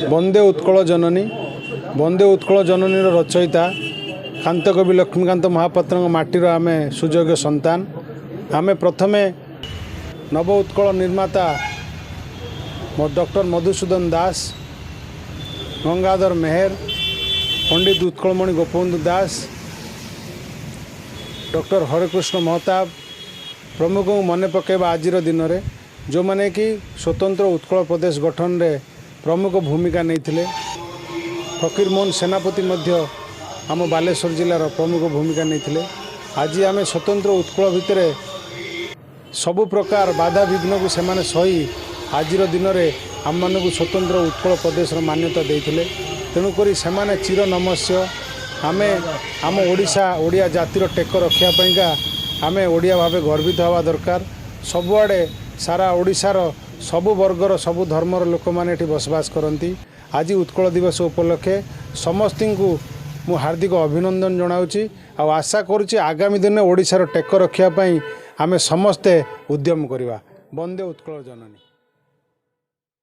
ବନ୍ଦେ ଉତ୍କଳ ଜନନୀ। ବନ୍ଦେ ଉତ୍କଳ ଜନନୀର ରଚୟିତା କାନ୍ତକବି ଲକ୍ଷ୍ମୀକାନ୍ତ ମହାପାତ୍ରଙ୍କ ମାଟିର ଆମେ ସୁଯୋଗ୍ୟ ସନ୍ତାନ। ଆମେ ପ୍ରଥମେ ନବ ଉତ୍କଳ ନିର୍ମାତା ଡକ୍ଟର ମଧୁସୂଦନ ଦାସ, ଗଙ୍ଗାଧର ମେହେର, ପଣ୍ଡିତ ଉତ୍କଳମଣି ଗୋପବନ୍ଧୁ ଦାସ, ଡକ୍ଟର ହରେକୃଷ୍ଣ ମହତାବ ପ୍ରମୁଖଙ୍କୁ ମନେ ପକାଇବା ଆଜିର ଦିନରେ, ଯେଉଁମାନେ କି ସ୍ୱତନ୍ତ୍ର ଉତ୍କଳ ପ୍ରଦେଶ ଗଠନରେ ପ୍ରମୁଖ ଭୂମିକା ନେଇଥିଲେ। ଫକୀରମୋହନ ସେନାପତି ମଧ୍ୟ ଆମ ବାଲେଶ୍ୱର ଜିଲ୍ଲାର ପ୍ରମୁଖ ଭୂମିକା ନେଇଥିଲେ। ଆଜି ଆମେ ସ୍ୱତନ୍ତ୍ର ଉତ୍କଳ ଭିତରେ ସବୁ ପ୍ରକାର ବାଧାବିଘ୍ନକୁ ସେମାନେ ସହି ଆଜିର ଦିନରେ ଆମମାନଙ୍କୁ ସ୍ୱତନ୍ତ୍ର ଉତ୍କଳ ପ୍ରଦେଶର ମାନ୍ୟତା ଦେଇଥିଲେ। ତେଣୁକରି ସେମାନେ ଚିର ନମସ୍ୟ। ଆମେ ଆମ ଓଡ଼ିଶା, ଓଡ଼ିଆ ଜାତିର ଟେକ ରଖିବା ପାଇଁକା ଆମେ ଓଡ଼ିଆ ଭାବେ ଗର୍ବିତ ହେବା ଦରକାର। ସବୁଆଡ଼େ ସାରା ଓଡ଼ିଶାର ସବୁ ବର୍ଗର, ସବୁ ଧର୍ମର ଲୋକମାନେ ଏଠି ବସବାସ କରନ୍ତି। ଆଜି ଉତ୍କଳ ଦିବସ ଉପଲକ୍ଷେ ସମସ୍ତଙ୍କୁ ମୁଁ ହାର୍ଦ୍ଦିକ ଅଭିନନ୍ଦନ ଜଣାଉଛି ଆଉ ଆଶା କରୁଛି ଆଗାମୀ ଦିନରେ ଓଡ଼ିଶାର ଟେକ ରଖିବା ପାଇଁ ଆମେ ସମସ୍ତେ ଉଦ୍ୟମ କରିବା। ବନ୍ଦେ ଉତ୍କଳ ଜନନୀ।